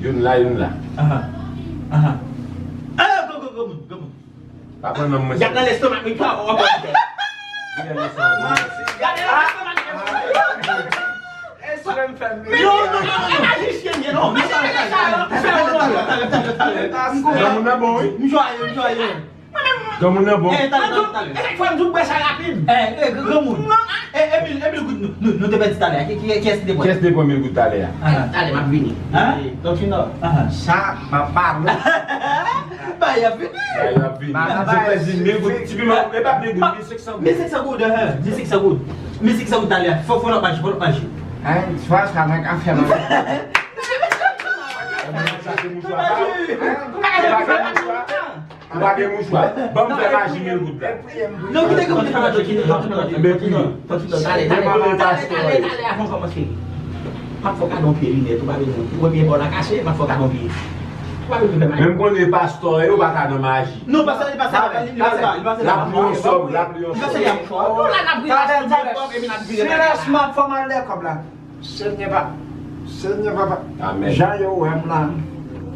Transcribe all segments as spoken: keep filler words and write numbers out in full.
Youn la, youn la. Aha. Aha. Ah, go, go, go, moun, go, moun. Pa pran nanm mwen. Gad nan lestomak, men pa w ap wè. Gad nan lestomak, men. Gad nan lestomak, men. Non, non, non, non, non. Majisyen, non. Granmoun nan bon, wi. M jwaye, m jwaye. Granmoun nan bon. Eh, talè, talè, talè. E chak fwa m di w bwè sa rapid. Eh, eh, gr-, granmoun. Non, ah. Eh, eh, mil, eh, mil goud nou, nou, nou te pèdi talè a. Ki, ki, kiyès ki te pran? Kiyès ki te pran mil goud talè a? Ah. Talè, m ap vini. Hein? Tonton Finò. Ah. Sa, m ap pale. Ba, y ap vini. Ba, y ap vini. Ba, ba, ba, pèdi mil goud. Ti piman, e pa mil goud, mil senk san goud. Mil senk san goud, hein, mil senk san goud. Mil senk san goud talè a. Fò, fò lòt maji, fò lòt maji. Hein, fò sa nan kafe la. Sa se mouchwa pa ou. Hein? Ou pa gen mouchwa? Ou pa gen mouchwa. Ban m fè maji mil goud la. Non, kite ke mwen te fè maji, kite, kite, kite, kite. Talè, talè, talè, talè, talè, avan kòmanse. M ap fè w kado yon pye linèt, ou pa bezwen. Ou wè pye bò la kase, m ap fè w kado yon pye. Ou pa bezwen fè maji. Menm konnen pastè, yo pa ka nan maji. Non, pastè, li pase la, li pase la, li pase la. L ap li yon sòm, l ap li yon sòm. Li pase la. Ou la n ap vire, epi n ap vire. Serye, m ap fè mal de kòb la. Senyè pa, Senyè papa. Amèn. Jan yo wè m la.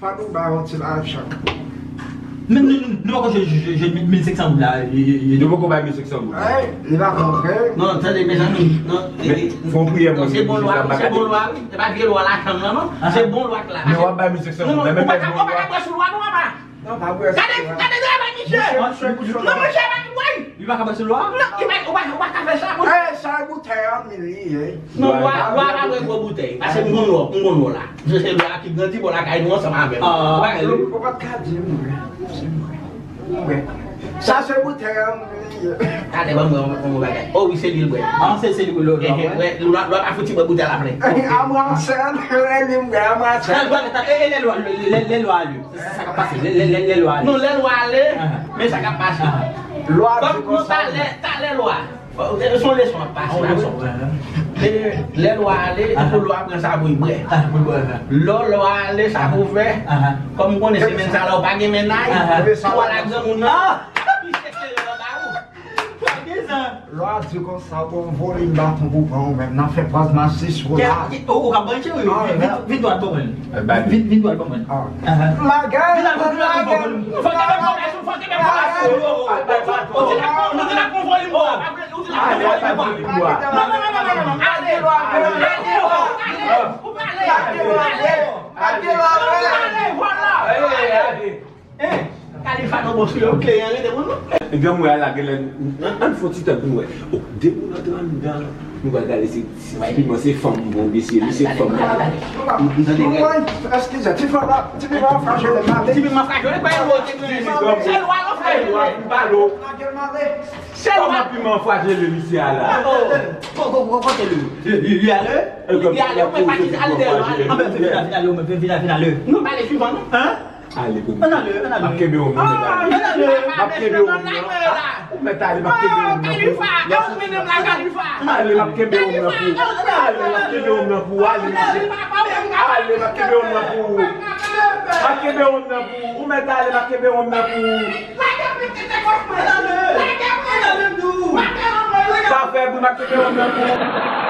Fò nou ba yon ti lajan. Men nou, nou, nou poko jwe, jwe, jwe mil senk san goud la. Yo poko bay mil senk san goud. Ey, li pa konprann. Non, tande, mezanmi. Non, fò priyè, non, se bon lwa, se bon lwa, wi. Se pa vye lwa la chanm nan, non. Se bon lwa k la. Men w ap bay mil senk san goud la, men ou pa ka, ou pa ka bwè sou lwa, non, papa. Non, pa bwè sou lwa. Gade, gade travay misye. Non, monchè, pa bwè. Li pa ka bwè sou lwa? Non, li pa, ou pa, ou pa ka fè sa, monchè. Ey, sa e boutèy an, li ye. Non, lwa, lwa pa bwè gwo boutèy. Pase m konn lwa, m konn lwa la. Misye se lwa ki grandi bò lakay nou ansanm avè m. Ou pa ka di m bwè. Sa se boutèy an, li ye. Gade, ban m bwè yon, yon bagay. O wi, se li l bwè. Ah, se, se li l bwè, lwa, lwa, lwa pa fouti bwè boutèy la plen. Amwasèl, li m bwè, amwasèl. E, e, lè lwa, lè, lè lwa ale. Sa, sa k ap pase? Lè, lè, lè, lè lwa ale. Non, lè lwa ale, men sa k ap pase. Lwa di konsa. Talè, talè lwa. Se yon leson ap pase la. Lè, lè lwa ale, pou lwa pran sa pou l bwè. Lè lwa ale, sa pou fè. Kòm m konnen semèn sa la, ou pa gen mennaj, ou al ak granmoun nan. Pi chèche yo anba ou. Lwa di konsa, ou gen yon volim baton pou pran ou menm nan fè pòz masis ou la. Ou ka branche wi, vin dwat ban mwen. Vin dwat ban mwen. Lagè, lagè. Fò kenbe pwomès ou, fò kenbe pwomès ou. Ou di la pran, ou di la pran volim bwa. Ou di la pran volim bwa. Non, non, non, non, non, non. Ale, ale, ale, ale. Ou pa ale. Ale, vwala. Hein? Kalifa non bon sou yo, kleren rete moun non. Granmoun a lage lè, ann fè ti tan pou nou wè. O, de moun antre anndan, nou pral gade si, si ti piman se fanm bon, oubyen si li se fanm. Eskize, ti piman, ti piman frajele m ale. Ti piman frajele, pa yon bon ti piman. Se lwa l frajele. Se lwa. Kòman piman frajele misye a la? Kote li? Li ale? Li ale, ou mèt pati ale dèyè lwa. Anben, vin ale, vin ale, ou mèt vin ale, vin ale. Nou pale suivan non. Hein? Ale pou mwen. Ann ale, ann ale. M ap kenbe yon nan. Ann ale. M ap kenbe yon nan. Ou mèt ale, m ap kenbe yon nan pou ou. Ale, m ap kenbe yon nan pou ou. Ale, m ap kenbe yon nan pou ou. Ale, misye. Ale, m ap kenbe yon nan pou ou. M ap kenbe yon nan pou ou. Ou mèt ale, m ap kenbe yon nan pou ou. Sa fè bri, m ap kenbe yon nan pou ou.